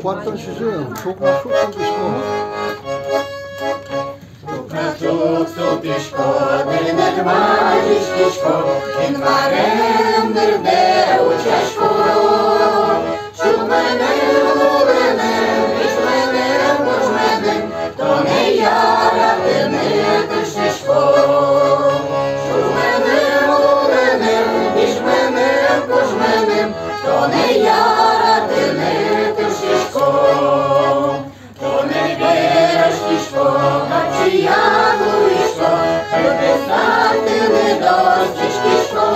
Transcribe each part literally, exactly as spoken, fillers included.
Куатьтон сизьым, ӵукна ӵук султӥсько. Ӵукна ӵук султӥсько, дырныд вазиськисько, Инмарен дырдэ утчасько. Сюлмыным, лулыным, визьмыным, кужмыным тонэ яратыны тыршисько. Сюлмыным, лулыным, визьмыным, кужмыным тонэ яратыны тыршисько. Тонэн вераськисько, капчияк луисько, кылдытыны дасяськисько.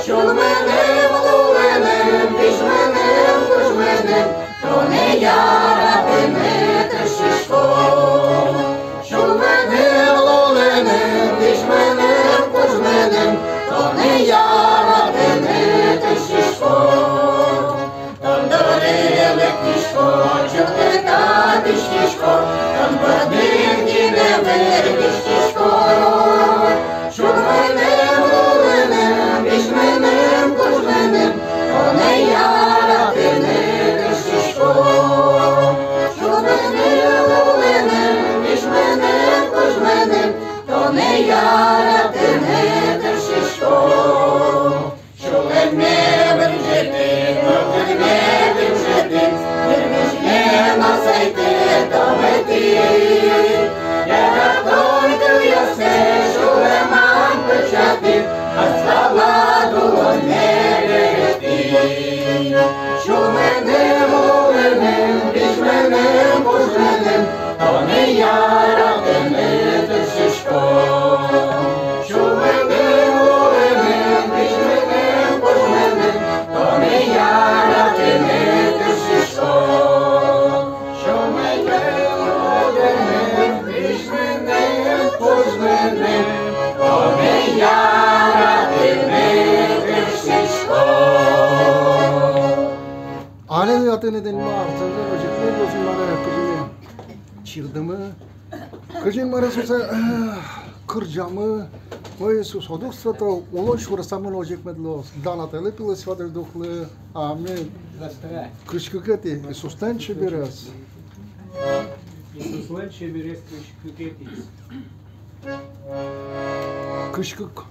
Сюлмыным, лулыным, визьмыным, кужмыным тонэ яратыны тыршисько. Сюлмыным, лулыным, визьмыным, кужмыным тонэ яратыны тыршисько. Тон доры лыктӥсько, чылкытатӥськисько, тон бордын гинэ вырдӥськисько. Сюлмыным, лулыным, визьмыным, кужмыным тонэ яратыны тыршисько. Сюлмыным, лулыным, визьмыным, кужмыным тонэ яратыны тыршисько. Сюлэмме вырӟытӥд, нош тырме тыршытӥд, вырӟытӥд но сайтыд, томытӥд. Яратон кылъёстэ сюлэмам пыӵатӥд, ас палад улонме берыктӥд. Сюлмыным, лулыным, визьмыным, кужмыным тонэ яратыны тыршисько. Сюлмыным, лулыным, визьмыным, кужмыным тонэ яратыны тыршисько. Сюлмыным, лулыным, визьмыным, кужмыным тонэ яратыны тыршисько. Аллилуйя тыныд, Инмар, тыныд озьы ик мед луоз, Инмаре, кызьы ми чирдымы, кызьы, Инмаре, сое, э, кырӟамы. О Иисус, одӥг светло улон сюресамы но озьы ик мед луоз. Дан Атайлы, Пилы, Святой Духлы. Аминь. Кызь кыкетӥ. Иисуслэн чеберез. Иисуслэн чеберез, кызь кыкетӥ. Кызь кык.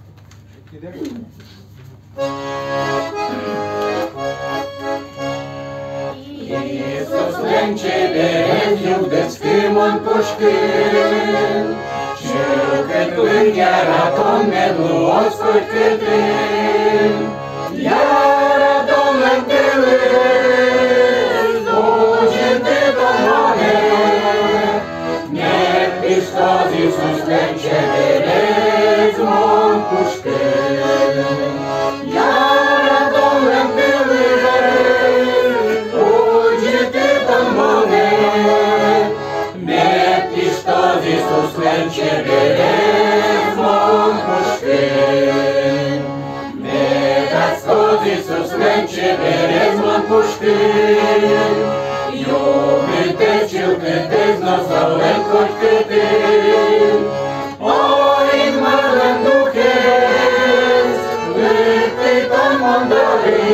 Иисуслэн чеберез югдытскы мон пушкын, чылкытлык, яратон мед луоз котькытын. Яратонлэн пилыз, ӝутӥд тон монэ. Мед пиштоз Иисуслэн чеберез мон пушкын. Яратонлэн пилыз, ӝутӥд тон монэ. Мед пиштоз Иисуслэн чеберез мон пушкын. Мед адӟоз Иисуслэн чеберез мон пушкын. Югытэз, чылкытэз но солэн котькытын. О, Инмарлэн Духез, лыктӥд тон мон доры.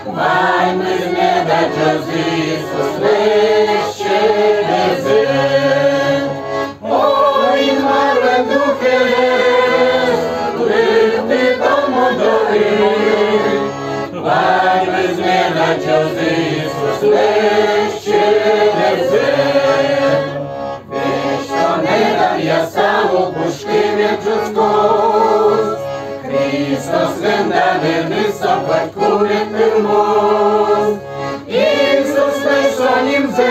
Ваньмыз мед адӟозы Иисуслэсь чеберзэ. О, Инмарлэн Духез, лыктӥд тон мон доры. Ваньмыз мед адӟозы Иисуслэсь чеберзэ. Весь тонэ данъяса, лул пушкы мед ӝутскоз. Христослэн данэныз со котьку мед тырмоз. Иисуслэсь со нимзэ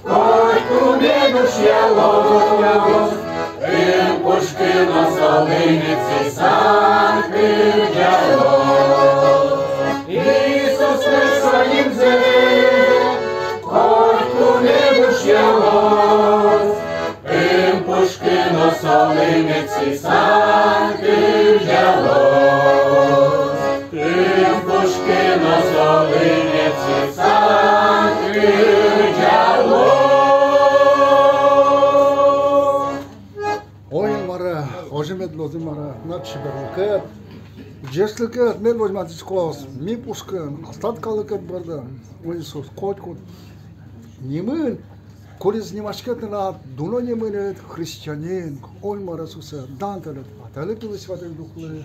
котьку мед ушъялоз. Ым пушкы но солы мед сӥзан кырӟалоз. Иисуслэсь со нимзэ котьку мед ушъялоз. Ым пушкы но солы мед сӥзан кырӟалоз. Ым пушкы но солы мед сӥзан кырӟалоз. Ой, Инмаре, озьы мед луоз, Инмаре, тынад чеберлыкед. Ӟечлыкед мед возьматӥськоз ми пушкын, аслад калыкед бордын, о Иисус, котькуд нимын, кудӥз нимаське тынад дуно нимыныд, христианин, Инмар Иисусэ, дан тыныд, Атайлы, Пилы, Святой Духлы.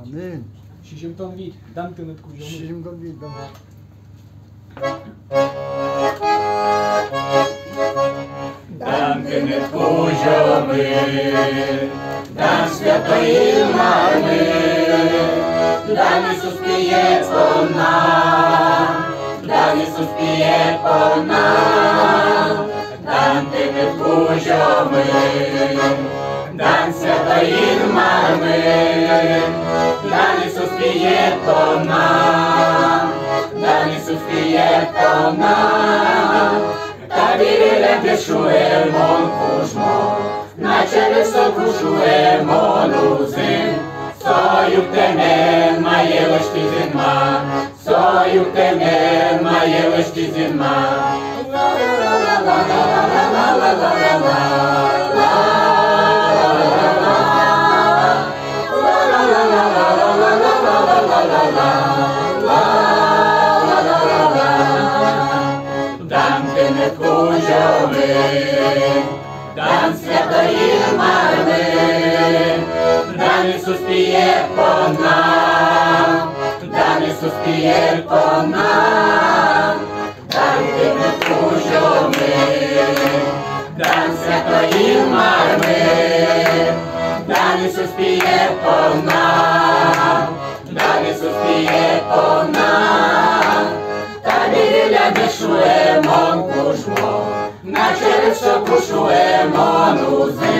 Аминь. Сизьымдон вить, дан тыныд, кузёмы. Сизьымдон вить, дан. Дан тыныд, кузёмы, дан Святой Инмармы, дан Иисус пиед понна, дан Иисус пиед понна. Дан тыныд, кузёмы, дан Святой Инмармы, дан Иисус пиед понна, дан Иисус пиед понна. Табере лябӟе, шуэ, мон кужмо, начале соку, шуэ, мон узы, со юрттэмен мае лэсьтӥз Инмар. Со юрттэмен мае лэсьтӥз Инмар. Дан тыныд, кузёмы, дан Святой Инмармы, дан Иисус пиед понна, дан Иисус пиед понна. Дан тыныд, кузёмы, дан Святой Инмармы, дан Иисус пиед понна, дан Иисус пиед понна. Табере лябӟе, шуэ, мон кужмо, начале соку, шуэ, мон узы,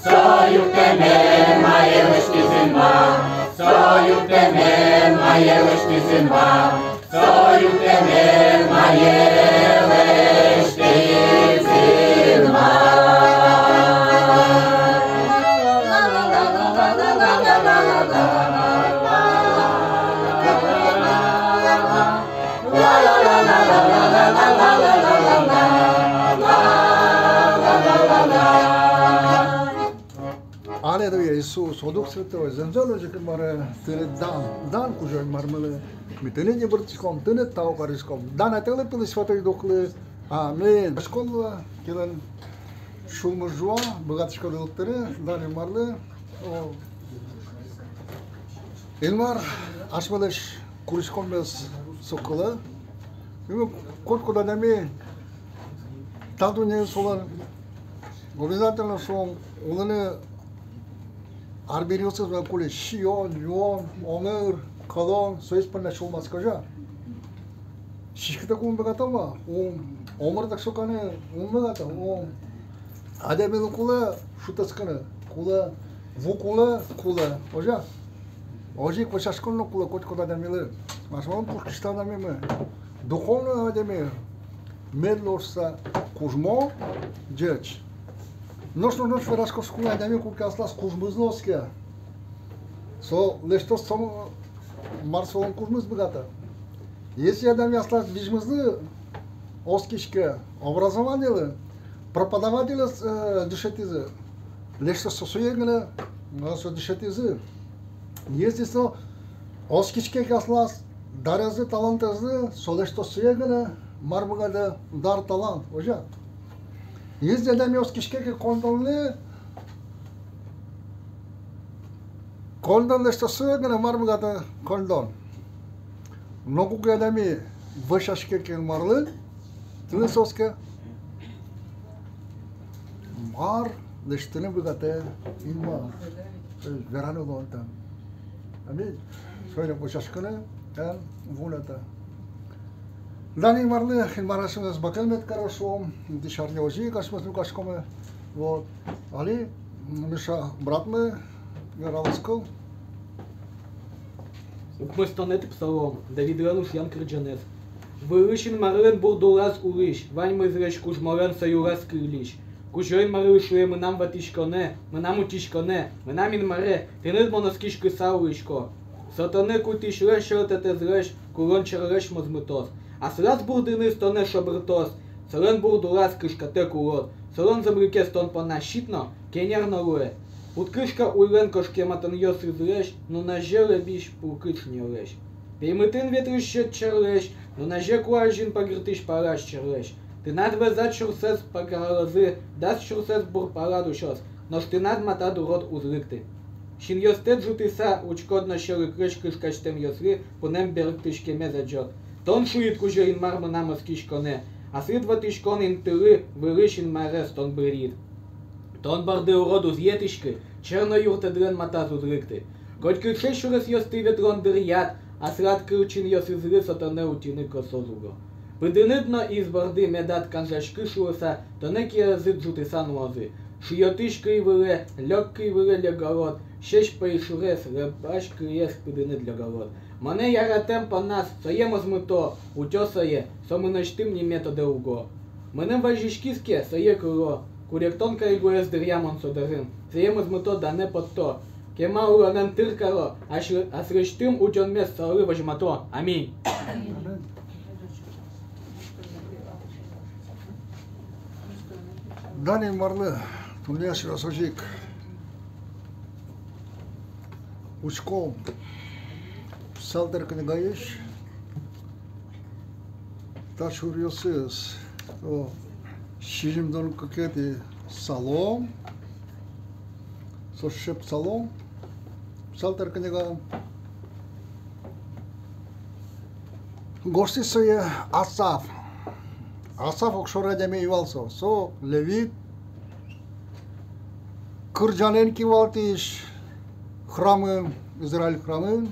со юрттэмен мае лэсьтӥз Инмар, со юрттэмен мае лэсьтӥз Инмар, со юрттэмен мае лэсьтӥз Инмар. Аллилуйя, Иисус, о Дух Святой, зэмзэ но ӟеч Инмаре, тыныд дан, дан Кузё-Инмармылы. Ми тыныд йыбырттӥськом, тыныд тау кариськом. Дан Атайлы, Пилы, Святой Духлы. Аминь. Школаын кинлэн сюлмыз ӝуа, быгатӥськоды лыктыны, дан Инмарлы. О, Инмар асьмелэсь куриськонмес со кылэ. Ими, котькуд адями та дуннеын солэн обязательно со улыны арбериосыз вань, кулэ сиён, юон, омыр, кӧлон, соиз понна сюлмасько, озьы-а? Сиськытэк ум быгатэ-а? Ум. Омыртэк соканы ум быгатэ-а? Ум. Адямилы кулэ шутэтскыны, кулэ, ву кулэ, кулэ, озьы-а? Озьы ик вӧсяськон но кулэ котькуд адямилы. Асьмелэн пушкысьтымы адямимы, духовной адями, мед луоз шуыса кужмо, ӟеч. Нош, нош, нош вераськоз кулэ, адями куке аслаз кужмызлы оске, со лэсьтоз со, мар солэн кужмыз быгатэ. Если адями аслаз визьмызлы оскиське, образованиелы, преподавательёс, э, дышетӥзы, лэсьтоз со сое гинэ, мар со дышетӥзы. Если со оскиське ке аслаз дарезлы, талантэзлы, со лэсьтоз сое гинэ, мар быгатэ дар, талант, озьы-а? Если адями оскиське ке коньдонлы, коньдон лэсьтоз сое гинэ, мар быгатэ коньдон. Но куке адями вӧсяське ке Инмарлы, тыныд со оске, мар лэсьтыны быгатэ Инмар. Вераны луонтэм. Аминь. Соин ик вӧсяськыны эн вунэты. Дан Инмарлы, Инмар асьмемыз бакель мед кароз шуом, дышарня озьы ик асьмеос люкаськомы. Вот. Али, м, Миша братмы вералоз кыл. Укмыстонэтӥ псалом, Давидлэн ушъян кырӟанэз. Вылысь Инмарлэн бурдулаз улӥсь, ваньмызлэсь кужмолэн со юраз кыллись. Кузё-Инмарлы шуэ: мынам ватӥськонэ, мынам утиськонэ, мынам Инмаре, тыныд мон оскиськыса улӥсько. Со тонэ культӥсьлэн сьӧлтэтэзлэсь, кулон сьӧралэсь мозмытоз. Аслаз бурдыныз тонэ шобыртоз, солэн бурдулаз кышкатэк улод, солэн зэмлыкез тон понна щит но, кенер но луэ. Путкышка уйлэн кошкематонъёсызлэсь, нуназе лэбись пукыт нёлэсь. Пеймытын ветлӥсь сьӧд черлэсь, нуназе куазь ин погыртӥсь палась черлэсь. Тынад вӧзад сюрсэз пагаралозы, дас сюрсэз бур палад усёз, нош тынад матад урод уз лыкты. Синъёстэ ӝутыса, учкод но сьӧлыклэсь кышкасьтэмъёслы пунэм берыктӥськемез адӟод. Тон шуид, Кузё-Инмар, мынам оскиськонэ, аслыд ватӥськон интылы вылысь Инмарез тон бырйид. Тон борды урод уз йӧтӥськы, чер но юртэдлэн матаз уз лыкты. Котькыӵе сюресъёстӥ ветлон дыръяд, аслад кылчинъёсызлы со тонэ утьыны косоз уго. Пыдыныд но из борды медад канжаськы шуыса, тонэ киязы ӝутыса нуозы. Шуётӥсь кый вылэ, лёк кый вылэ лёгалод, сесь пӧйшурез, лэбась кыез пыдыныд лёгалод. Монэ яратэм понназ сое мозмыто, утё сое, со мынэсьтым ниме тодэ уго. Мыным вазиськиз ке, сое кыло, куректон кайгуэз дыръя мон со дорын, сое мозмыто, данэ потто. Кема улонэн тыр каро, аслы-, аслэсьтым утёнмес солы возьмато. Аминь. Дан Инмарлы, туннэ асьмеос озьы ик учком Псалтырь книгаысь та чуръёсыз. О, сизьымдон кыкетӥ псалом, со сыӵе псалом, Псалтырь книга. Гожтӥз сое Асаф. Асаф огшоры адями ӧй вал со. Со левит, кырӟанэн кивалтӥсь храмын, Израиль храмын.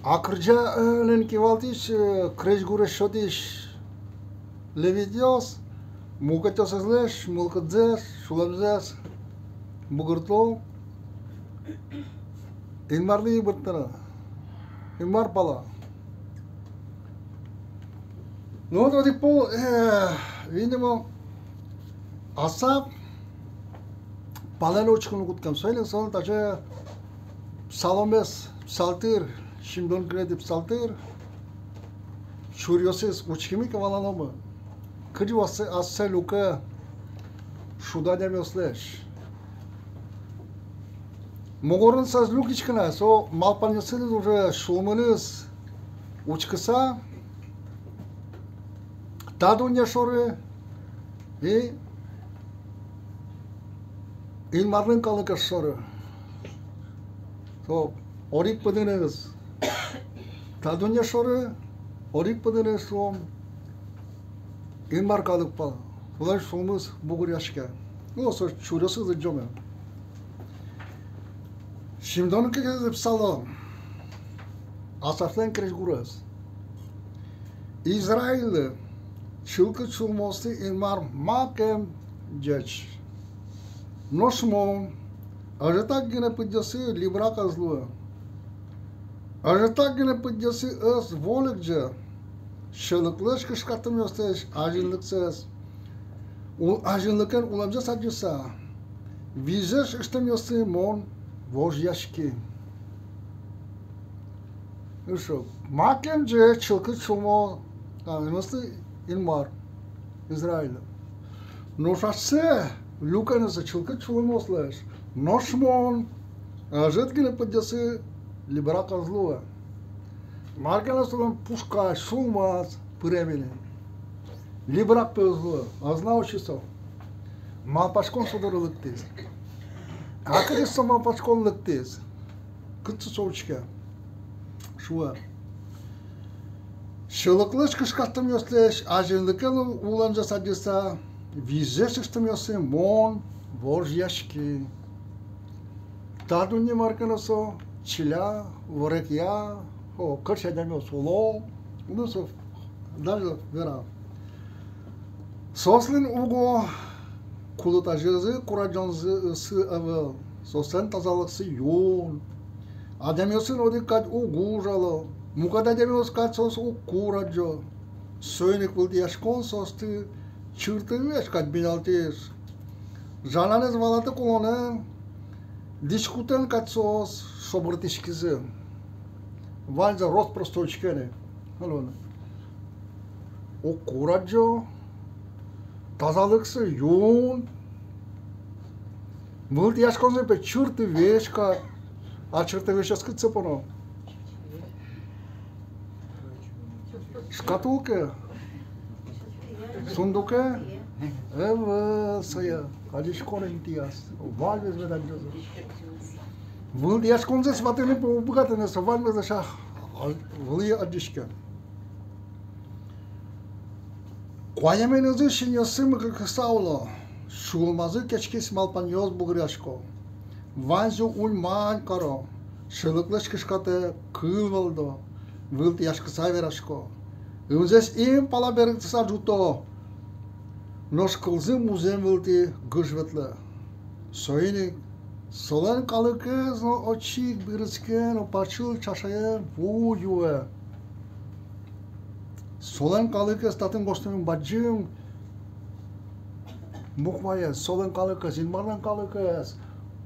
А кырӟанэн кивалтӥсь, э, крезьгурез сётӥсь левитъёс мукетъёсызлэсь мылкыдзэс, сюлэмзэс бугырто Инмарлы йыбырттыны, Инмар пала. Ну вот, вот и пол, э, видимо, Асаф палэнэ учкыны кутскем. Соин ик солэн таӵе псаломез, псалтырь, сизьымдон кыкетӥ псалтырь, чуръёсыз учкимы ке, валаломы, кызьы ассэ, ассэ люке шудо адямиослэсь. Мугорын со ӧз люкиськы на, со малпанъёсыныз, уже сюлмыныз учкыса та дунне шоры и Инмарлэн калыкез шоры. Со одӥг пыдыныз та дунне шоры, одӥг пыдыныз со Инмар калык пала, солэн сюлмыз бугыръяське. Ну, со чуръёсыз лыдӟоме. Сизьымдон кыкетӥ псалом. Асафлэн крезьгурез. Израильлы чылкыт сюлмоосты Инмар макем ӟеч. Нош мон ӧжытак гинэ пыдъёсы либрак ӧз луы. Ӧжытак гинэ пыдъёсы ӧз вольыкӟе сьӧлыклэсь кышкатэмъёслэсь азинлыксэс, у-, азинлыкен улэмзэс адӟыса, визьзэс ыштэмъёсы мон вожъяськи. Эшшо, макем ӟеч чылкыт сюлмо, а, эмъёслы Инмар, Израиль. Нош ассэ люкенызы чылкыт сюлмоослэсь, нош мон ӧжыт гинэ пыдъёсы либрак ӧз луы. Мар ке но солэн пушказ, сюлмаз пырем ини. Либрак пе ӧз луы, ӧз на усьы со. Малпаськон со доры лыктӥз. А кытысь со малпаськон лыктӥз? Кытчы со учке? Шуэ: сьӧлыклэсь кышкатэмъёслэсь азинлыкен улэмзэс адӟыса, визьзэс ыштэмъёсы мон вожъяськи. Та дунне мар ке но со чиля, ворекъя, о, кыӵе адямиос уло, ну, со даже вера. Соослэн уго кулытазезы, курадӟонзы ӧвӧл, соослэн тазалыксы юн. Адямиосын одӥг кадь уг ужало, мукет адямиос кадь соос уг курадӟо. Соин ик вылтӥяськон соосты чыртыесь кадь бинялтӥз. Жананэз валатыку улонэн, дӥськутэн кадь соос шобыртӥськизы. Ваньзэ рос-прос учкыны. Алон. Уг курадӟо, тазалыксы юн. Вылтӥяськонзэ пе чыртывесь кадь, а чыртывесез кытчы поно? Шкатулкае, сундуке? Ӧвӧл, сое адӟиськон интыяз. Ваньмыз медаз адӟозы. Вылтӥяськонзэс ватыны пе уг быгаты ни, со ваньмыз лэся, а, вылӥ адӟиське. Куаменызы синъёссы мыкырскыса уло, сюлмазы кеськись малпанъёс бугыръясько. Ваньзэ уньмань каро, сьӧлыклэсь кышкатэ, кыл вӧлдо, вылтӥяськыса верасько. Ымзэс ин пала берыктыса ӝуто, нош кылзы музъем вылтӥ гыж ветлэ. Соин ик солэн калыкез но отчы ик берытске но пачыл чашаен ву юэ. Солэн калыкез, татын гожтэмын бадӟым букваен, солэн калыкез, Инмарлэн калыкез,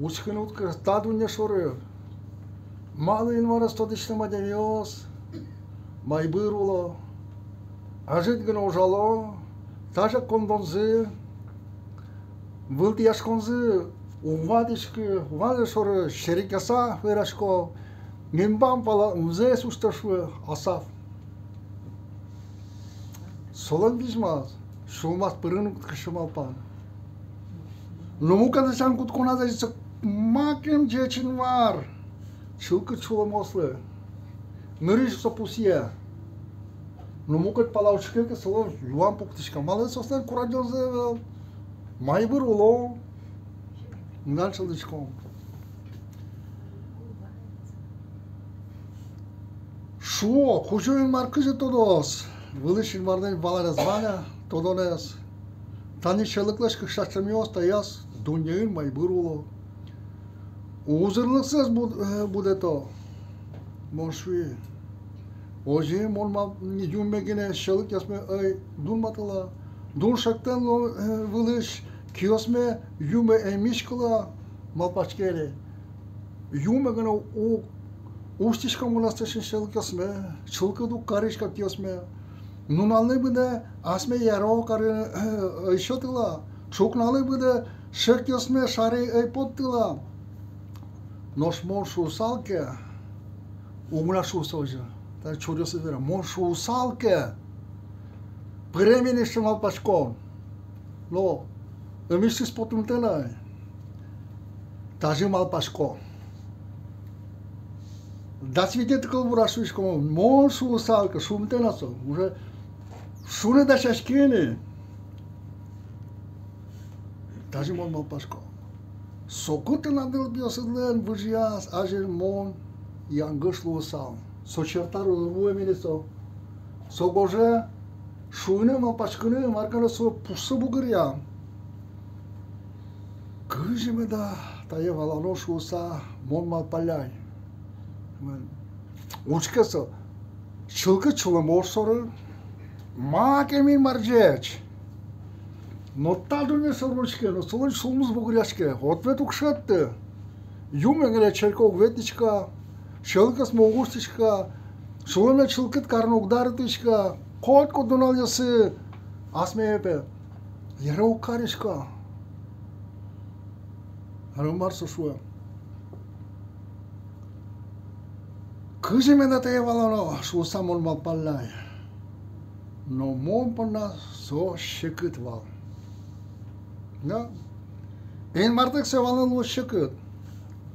учкыны уд кыры та дунне шоры. Малы Инмарез тодӥсьтэм адямиос майбыр уло, ӧжыт гинэ ужало, тазьы коньдонзы, вылтӥяськонзы уг ватӥськы, ваньзы шоры серекъяса верасько, нимбам пала ымзэс усьтэ, шуэ Асаф. Солэн визьмаз, сюлмаз пырыны кутскиське малпан. Но мукет ласянь кутсконаз озьы ик: макем ӟеч Инмар чылкыт сюлэмослы. Нырысь со пусъе. Но мукет пала учке ке, солэн юан пуктӥське. Малы? Соослэн курадӟонзы ӧвӧл. Майбыр уло. Мынам сылӥськом. Шуо: Кузё-Инмар кызьы тодоз вылысь Инмарлэн валанэз вань-а, тодонэз? Тани сьӧлыклэсь кышкасьтэмъёс таяз дуннеын майбыр уло. Узырлыксэс буд-, э, будэто. Мон шуи: озьы мон ма-, юнме гинэ сьӧлыкъёсме ӧй дунматыла, дун шектэм луон, э, вылысь киосме юнме ӧй миськыла, малпаське али. Юнме гинэ у-, усьтӥсько мон аслэсьтым сьӧлыкъёсме, чылкыт уг кариськы киосме. Нуналлы быдэ асме яро карыны, э, ӧй сётыла, ӵукналы быдэ шекъёсме шаре ӧй поттыла. Нош мон шуысал ке, уг на шуысал озьы, тани чуръёсыз вера, мон шуысал ке, пыремын ини, шуэ, малпаськон. Но ымысьтыз потымтэ на ай. Тазьы малпасько. Дас витетӥ кылбураз шуисько: мон шуысал ке, шумтэ на со. Уже шуны дасяське ини. Тазьы мон малпасько. Соку тынад нылпиосыдлэн выжыяз азьын мон янгыш луысал. Со черта вуэм ини со. Со гоже шуыны, малпаськыны, мар ке но со пушсы бугыръя. Кызьы меда тае валано шуыса, мон малпалляй. Учке со, чылкыт сюлэмос шоры, макем Инмар ӟеч. Но та дунне шоры учке но, солэн сюлмыз бугыръяське, ответ уг шедьты. Юнме гинэ черке уг ветлӥськы, сьӧлыкъёсме уг усьтӥськы, сюлэмме чылкыт карыны уг дарытӥськы, котькуд нуналъёсы асме пе яро уг кариськы. Али мар со шуэ? Кызьы меда тае валано шуыса, мон малпалляй. Но мон понна со секыт вал. Да? Инмартэк сое валаны луоз секыт.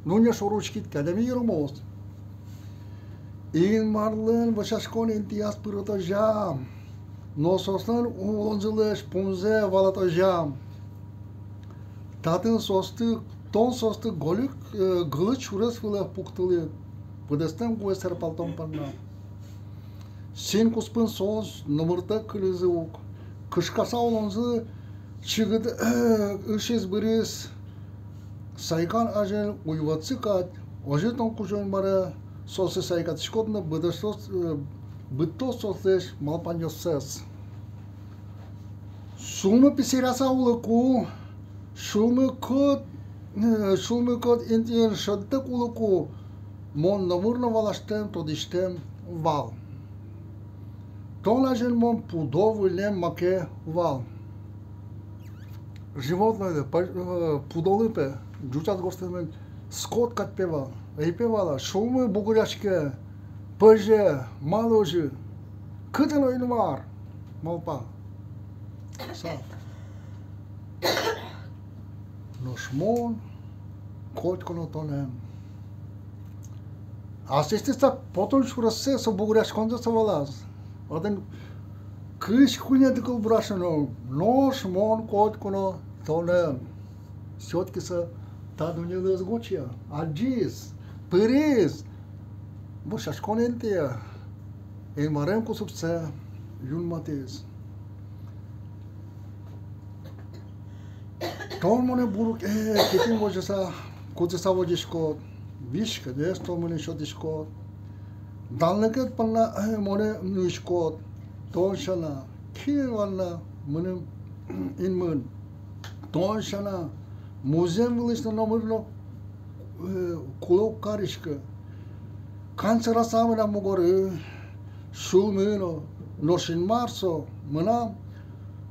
Дунне шоры учкид ке, адями йыромоз. Инмарлэн вӧсяськон интыяз пырытозям но соослэн улонзылэсь пумзэ валатозям. Татын соосты, тон соосты гольык, э, гылыт сюрес вылэ пуктылӥд, быдэстэм гуэ сэрпалтон понна. Син куспын соос номыртэк кылизы ук. Кышкаса улонзы чигыт, э, ышиз-быриз сайкан азьын уйвӧтсы кадь, озьы тон, Кузё-Инмаре, соосты сайкатӥськод но быдтод соос, э, быдтод соослэсь малпанъёссэс. Сюлмы писыръяса улыку, сюлмы кӧт, э, сюлмы кӧт интыын шӧдтэк улыку, мон номыр но валасьтэм, тодӥсьтэм вал. Тон азьын мон пудо выллем маке вал. Животное, э, пудолы пе, ӟучаз гожтэмын: скот кадь пе вал, ӧй пе вала, сюлмы бугыръяське, пӧзе, малы озьы, кытын о Инмар, малпа. Асаф. Нош мон котьку но тонэн. Аслэсьтыз та потон сюрессэ, со бугыръяськонзэ со валаз. Отын кызь куинетӥ кылбураз но: нош мон котьку но тонэн. Всё-таки со та дуннелы ӧз гочы, адӟиз, пыриз, вӧсяськон интые, Инмарен кусыпсэ юнматӥз. Тон монэ бур ук, э, кытын возьыса, кутыса возиськод, визь-кыдес тон монэ сётӥськод. Данлыкед понна, э, монэ нуиськод. Тон сяна, кин вань на мыным инмын? Тон сяна, музъем вылысь но номыр но, э, кулэ уг кариськы. Кансыраса мынам мугоры, сюлмы но, нош Инмар со мынам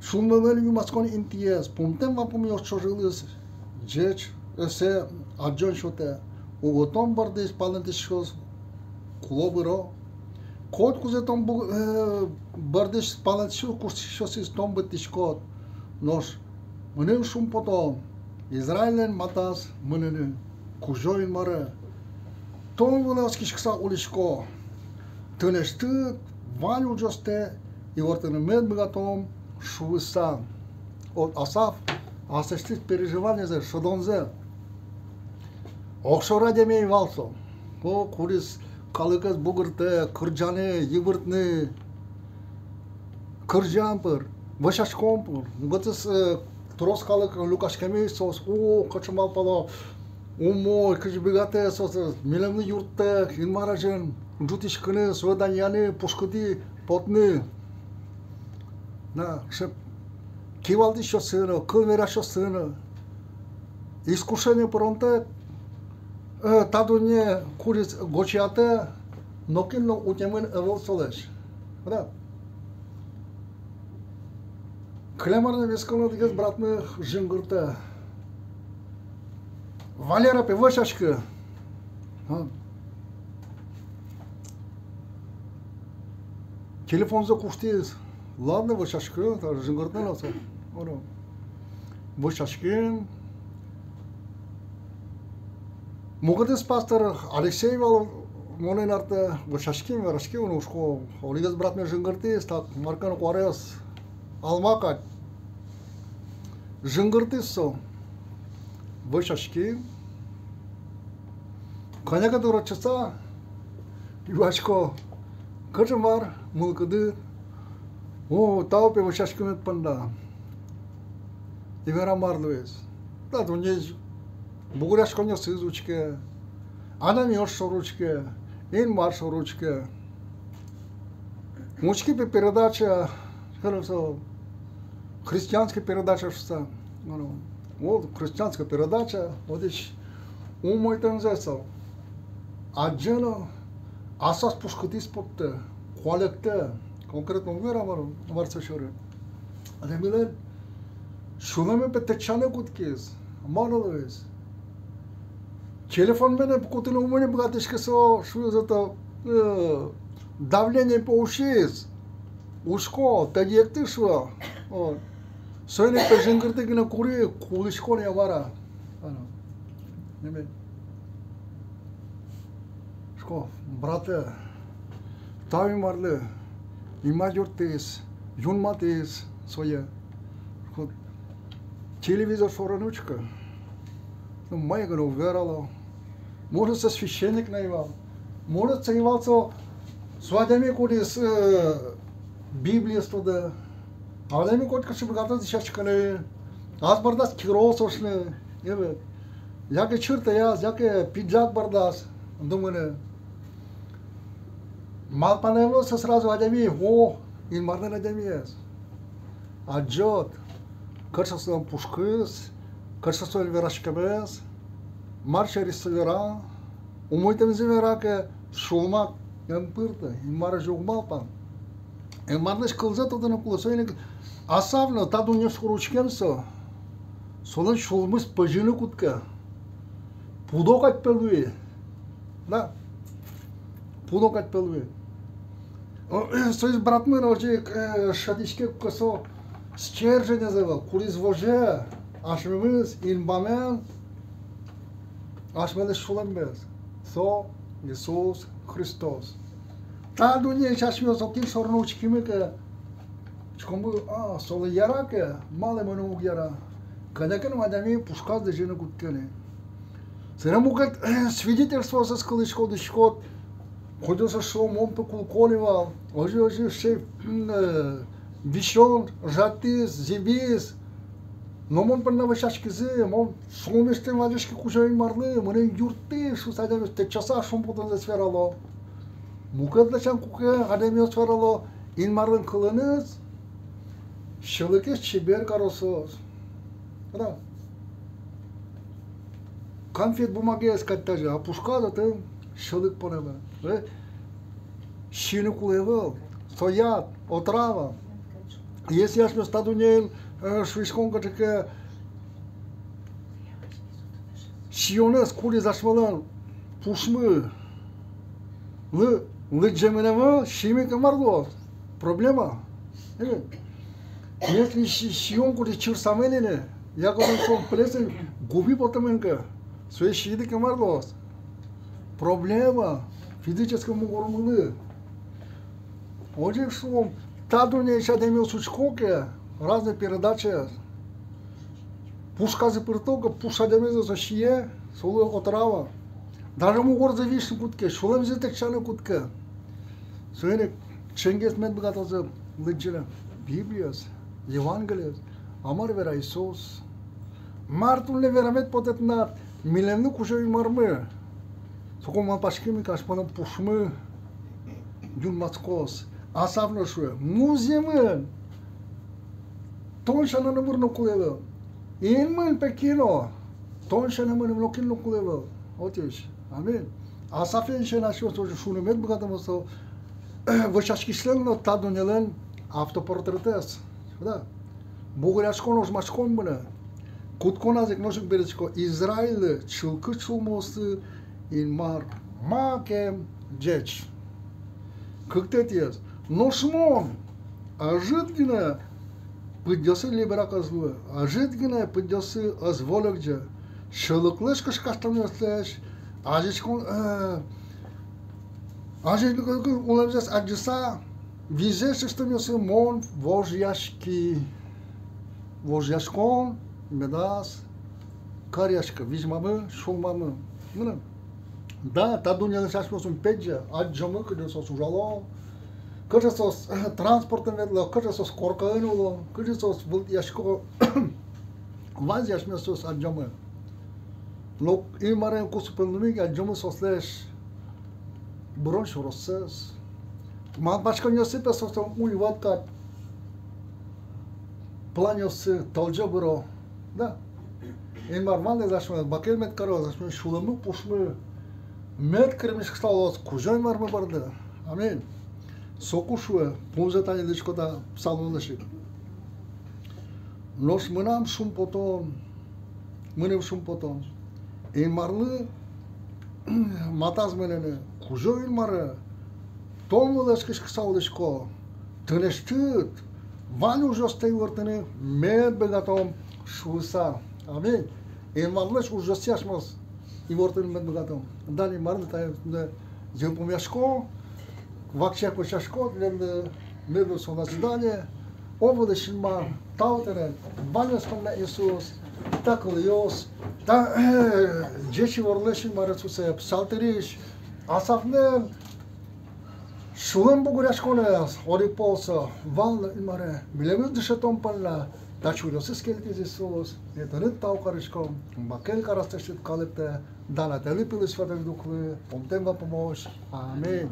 сюлмымелэн юнматскон интыез, пумтэм вапумъёс ӵоже луись ӟеч ӧсэ адӟон сётэ. Уго тон бордысь палэнтӥсько куло-выро. Котькудзэ тон бу-, э, бордысь палэнтӥсько, куштӥсьёсыз тон быдтӥськод. Нош мыным шумпотон Израильлэн матаз мыныны, Кузё-Инмаре. Тон вылэ оскиськыса улӥсько. Тынэсьтыд вань ужъёстэ ивортыны мед быгатом шуыса. Вот Асаф аслэсьтыз переживаниезэ, шӧдонзэ. Огшоры адями ӧй вал со. О, кудӥз калыкез бугыртэ, кырӟаны, йыбыртыны. Кырӟан пыр, вӧсяськон пыр. Мукетыз, э, трос калык люкаськемысь соос, о, кыӵе малпало, умой, кызьы быгатэ соос, милемлы юрттэ Инмар азьын ӝутӥськыны, сое данъяны, пушкытӥ потыны. На, шеп, кивалтӥсьёсын но, кыл верасьёсын но. Искушение пыронтэк, э, та дунне кудӥз гочыятэ, нокин но утемын ӧвӧл солэсь. Правда? Кылем ар но вискын одӥгез братмы жингыртэ. Валера, пе, вӧсяськы. А? Телефонзэ куштӥз. Ладно, вӧсяськы, та жингыртэ но со. Оно. Вӧсяськи. Мукетыз пастор Алексей вал, монэн артэ, вӧсяськи, вераськи, но уг шуисько. Одӥгез братмы жингыртӥз, так, мар ке но куараез алма кадь. Жингыртӥз со. Вӧсяськи. Кӧня ке дыр ортчыса, юасько: кыӵе мар мылкыдыд? О, тау, пе, вӧсяськемед понна. И вера, мар луиз. Та дуннеысь бугыръяськонъёсыз учке, адямиос шоры учке, Инмар шоры учке. Учки, пе, передача, хорошо, христианская передача шуса. Ну, вот христианская передача, вот ещё умойтэмзэ со адӟе но, аслаз пушкытӥз поттэ, куалекъя, конкретно уг вера, мар, мар со сярысь. Адямилэн сюлэмыз, пе, тэтчаны кутскиз, мар луиз. Телефонме но кутыны умой ни быгатӥське со, шуиз, это, э, давление, пе, усиз. Учко, тӧдьы-эктӥ, шуо. Вот. Соин ик, пе, жингыртӥ гинэ кури, кулӥсько ни-а, мар-а. Ано. Нимы. Шуисько: братэ, тау Инмарлы, Инмар юрттӥз, юнматӥз сое. Шуисько: телевизор шоры эн учкы. Ну, мае гинэ уг верало. Может, со священник но ӧй вал. Может, со ӧй вал со, со адями, кудӥз, э, Библиез тодэ. Адями котькыӵе быгатоз дӥсяськыны. Ас бордаз кирос ошыны. Э, яке чыртыяз, яке пиджак бордаз думыны. Малпанэ ӧвӧл со сразу адями, о, Инмарлэн адямиез. Адӟод, кыӵе солэн пушкыз, кыӵе солэн вераськемез, мар сярысь со вера, умойтэмзэ вера ке, сюлмак эн пырты, Инмар озьы уг малпа. Инмарлэсь кылзэ тодыны кулэ, соин ик Асаф но та дунне шоры учкем со, солэн сюлмыз пӧзьыны кутске. Пудо кадь пе луи. Да. Пудо кадь пе луи. О, э, соиз братмы но озьы ик, э, шӧдӥське, куке со стерженез ӧвӧл, кудӥз возе асьмемыз инбамен, асьмелэсь сюлэммес. Со Иисус Христос. Та дуннеысь асьмеос сокем шоры но учкимы ке, учкомы, а, солы яра ке, малы мыным уг яра. Кӧня ке но адями пушказ лэзьыны кутске ни. Собере мукет, э, свидетельствоосыз кылӥськод, учкод, кудъёсыз шуо: мон пе кулӥсько ни вал, озьы, озьы, сыӵе, м, э, висён, жатӥз, зӥбиз. Но мон понна вӧсяськизы, мон сюлмысьтым вазиськи Кузё-Инмарлы, мыным юрттӥз шуыса, адямиос тэтчаса шумпотонзэс верало. Мукет ласянь куке адямиос верало Инмарлэн кылыныз, сьӧлыкез чебер каро соос. Да. Конфет бумагаез кадь тазьы, а пушказ отын сьӧлык понэмын. Э, сиыны кулэ ӧвӧл, со яд, отрава. Если асьмеос та дуннеын, э, шуиськом кыӵе ке сиёнэз, кудӥз асьмелэн пушмы лы-, лыдӟемын ӧвӧл, сиимы ке мар луоз? Проблема. Э, если си-, сиён кудӥз чырсамын ини, яке со пелесэ губи потэмын ке, сое сииды ке мар луоз? Проблема физической мугормылы. Озьы ик шуом, та дуннеысь адямиос учко ке разной передачаос, пушказы пырто ке, пуш адямизэ со сие, солы отрава. Даже мугорзэ висьыны кутске, сюлэмзэ тэтчаны кутске. Соин ик ӵемгес мед быгатозы лыдӟыны Библиез, Евангелиез, а мар вера Иисус. Мар туннэ верамед потэ тынад милемлы Кузё-Инмармы? Соку малпаськимы ке, асьмелэн пушмы юнматскоз. Асаф но шуэ: музъемын тон сяна номыр но кулэ ӧвӧл. Инмын пе кин но, тон сяна мыным нокин но кулэ ӧвӧл. Отысь. Аминь. Асафен сяна асьмеос озьы шуыны мед быгатомы, со вӧсяськисьлэн но та дуннелэн автопортретэз. Да. Бугыръяськон, ожмаськон мынэ. Кутсконаз ик нош ик берытско: Израильлы чылкыт сюлмоосты Инмар макем ӟеч. Кыктэтӥез. Нош мон ӧжыт гинэ пыдъёсы либрак ӧз луы, ӧжыт гинэ пыдъёсы ӧз вольыкӟы. Сьӧлыклэсь кышкасьтэмъёслэсь, азинскон, э, азинскон улэмзэс адӟыса, визьзэс ыштэмъёсы мон вожъяськи. Вожъяськон медаз каръяськы визьмамы, сюлмамы. Мынам. Да, та дуннелэсь асьмеос ум пегӟе, адӟомы, кызьы соос ужало, кызьы соос транспортын ветло, кызьы соос коркаын уло, кызьы соос вылтӥясько. Ваньзэ асьмеос соос адӟомы. Но Инмарен кусыпын луимы ке, адӟомы соослэсь бырон сюроссэс. Малпаськонъёссы пе соослэн уйвӧт кадь планъёссы, толӟо быро. Да. Инмар ваньдэс асьмелэсь бакель мед кароз, асьмелэн сюлэммы, пушмы мед кырмиськыса улоз Кузё-Инмармы борды. Аминь. Соку шуэ, пумзэ тани лыдӟисько та псаломлэсь ик. Нош мынам шумпотон, мыным шумпотон Инмарлы матаз мыныны. Кузё-Инмаре, тон вылысь кышкыса улӥсько, тынэсьтыд вань ужъёстэ ивортыны мед быгатом шуыса. Аминь. Инмарлэсь ужъёссэ асьмеос ивортыны мед быгатом. Дан Инмарлы, та йылпумъясько, вакчияк вӧсясько тӥледлы, мед луоз со назидание. О вылысь Инмар, тау тыныд ваньмес понна, Иисус, та кылъёс, та, э, ӟеч иворлэсь, Инмаре Иисусэ, псалтырьысь Асафлэн сюлэм бугыръяськонэз, одӥг пол со вал но, Инмаре, милемыз дышетон понна та чуръёсыз кельтӥз, Иисус. Ми тыныд тау кариськом, бакель кар аслэсьтыд калыктэ, дан Атайлы, Пилы, Святой Духлы, пумтэм вапумозь. Аминь.